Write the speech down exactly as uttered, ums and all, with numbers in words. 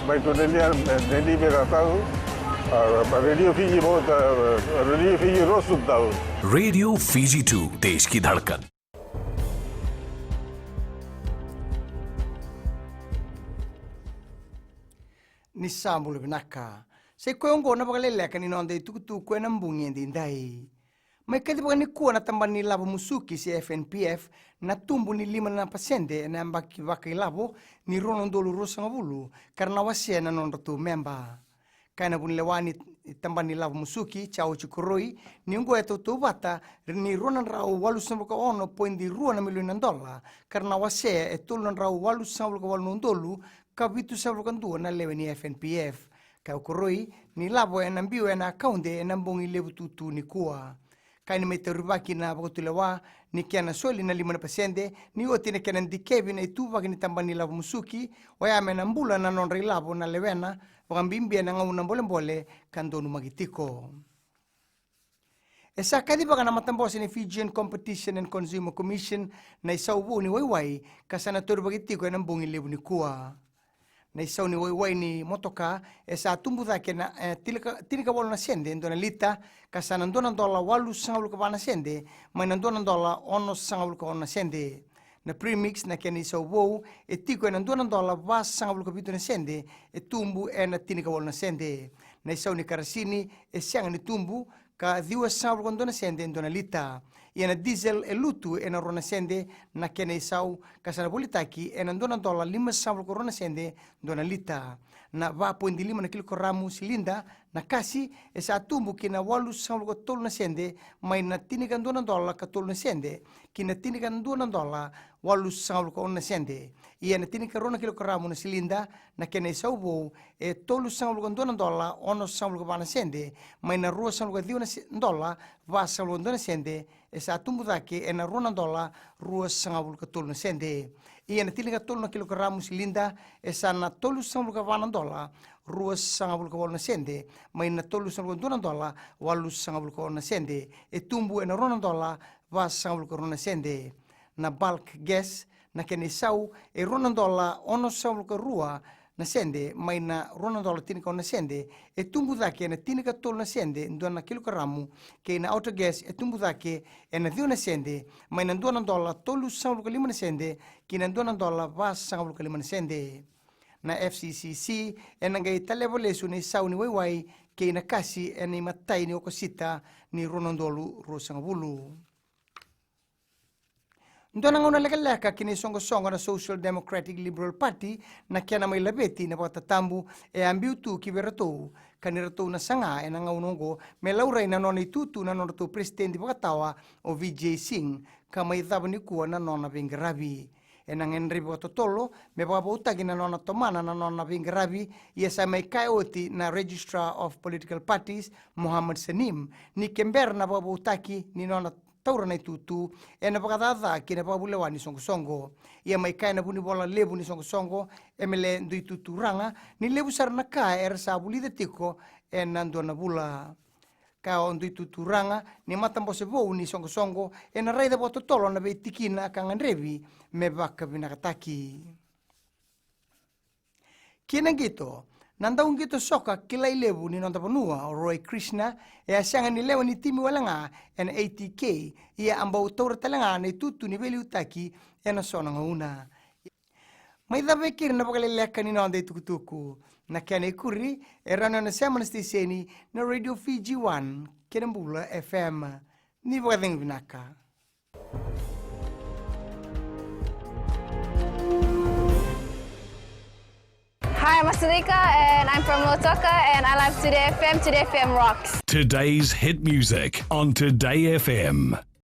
Mai tu nenia, neni me ka tau, a, pa Radio Fiji mo ta, Radio Fiji Rosu tau. Radio Fiji two, देश की धड़कन। Ni sa bula vinaka. Sa i koya oqo na vakaleleka ni noda itukutuku ena bogi edaidai. Mai kacivaka nikua na tabana ni lavo musuki se F N P F na tubu ni lima na pasede ena yabaki vakailavo ni rua na udolu ruasagavulu, ka ra na wasea na nodratou meba. Kaya na vunilewa ni tabana ni lavo musuki, Jauji Koroi, ni oqo e tautauvata ni rua na drau walusagavulu ka ono poidi rua na milioni na dola, ka ra na wasea e tolu na drau walusagavulu ka walu na udolu ka vitusagavulu ka dua na lewe ni F N P F. Kaya o Koroi ni lavo ena biu ena akaude ena bogi levu tutu nikua. Kaya ni mai taurivaki na vakatulewa ni kena soli na lima na pasede ni oti na kena dikevi na ituvaki ni tabana ni lavo musuki, oya me na bula na nodra ilavo na lewena, vakabibi ena gauna bolebole ka donumaki tiko. E sa kacivaka na matabose ni Fijian Competition and Consumer Commission na isau vou ni waiwai, ka sa na taurivaki tiko ena bogi levu nikua. Na isau ni waiwai ni motoka e sa tubu cake na, e, tilika-, tinikawalu na sede dua na lita, ka sa na dua na dola walusagavulu ka va na sede mai na dua na dola onosagavulu ka ono na sede. Na premix na kena isau vou e tiko ena dua na dola vasagavulu ka vitu na sede, e tubu ena tinikawalu na sede. Na isau ni karasini e sega ni tubu, ka ciwasagavulu ka dua na sede dua na lita. Ia na diesel e lutu ena rua na sede na kena isau, ka sa na volitaki ena dua na dola limasagavulu ka rua na sede dua na lita. Na va poidi lima na kilokaramu silida na kasi e sa tubu ki na walusagavulu ka tolu na sede, mai na tinikadua na dola ka tolu na sede ki na tinikadua na dola walusagavulu ka ono na sede. Ia na tinikarua na kilokaramu na silida na kena isau vou e tolusagavulu ka dua na dola onosagavulu ka va na sede, mai na ruasagavulu ka ciwa na se-, dola vasagavulu ka dua na sede, e sa tubu cake ena rua na dola ruasagavulu ka tolu na sede. Ia na tinikatolu na kilokaramu silida e sa na tolusagavulu ka va na dola ruasagavulu ka walu na sede, mai na tolusagavulu ka dua na dola walusagavulu ka ono na sede, e tubu ena rua na dola vasagavulu ka rua na sede. Na bulk gas na kena isau e rua na dola onosagavulu ka rua na sede, mai na rua na dola tinikaono na sede, e tubu cake ena tinikatolu na sede dua na kilokaramu, kei na autogas e tubu cake ena ciwa na sede, mai na dua na dola tolusagavulu ka lima na sede ki na dua na dola vasagavulu ka lima na sede. Na F C C C ena qai taleva lesu na isau ni waiwai kei na kasi ena imatai ni Okosita ni rua na udolu ruasagavulu. Dua na gauna lekaleka ki na isoqosoqo na Social Democratic Liberal Party na kena mai laveti na vakatatabu e a biu tu ki vei iratou, ka ni ratou na saga ena gauna oqo me laurai na nona itutu na nodratou peresitedi vakatawa o Vijay Singh, ka mai cava nikua na nona veiqaravi. Ena gadrevi vakatotolo me vakavoutaki na nona tomana na nona veiqaravi, ia sa mai kaya oti na Registrar of Political Parties, Mohammad Saneem, ni ke bera na vakavoutaki ni nona taura na itutu, ena vakacaca ki na vakavulewa ni soqosoqo. Ia mai kaya na vunivola levu ni soqosoqo, Emele Duituturaga, ni levu sara na ka era sa vulica tiko ena dua na vula. Kaya o Duituturaga ni matabose vou ni soqosoqo ena raica vakatotolo na veitikina ka gadrevi me vakavinakataki. Ki na qito, na dauqito soka kilai levu ni noda vanua o Roy Krishna e a sega ni lewe ni timi wale ga ena A T K, ia a bau taura tale ga na itutu ni veiliutaki ena so na gauna. Mai cava e keri na vakaleleka ni noda itukutuku. Na kena ikuri e rawa ni o na sema na siteseni na Radio Fiji One kei na Bula F M. Ni vakacegu vinaka. Hi, I'm Asalika and I'm from Lautoka and I love Today F M. Today F M rocks. Today's hit music on Today F M.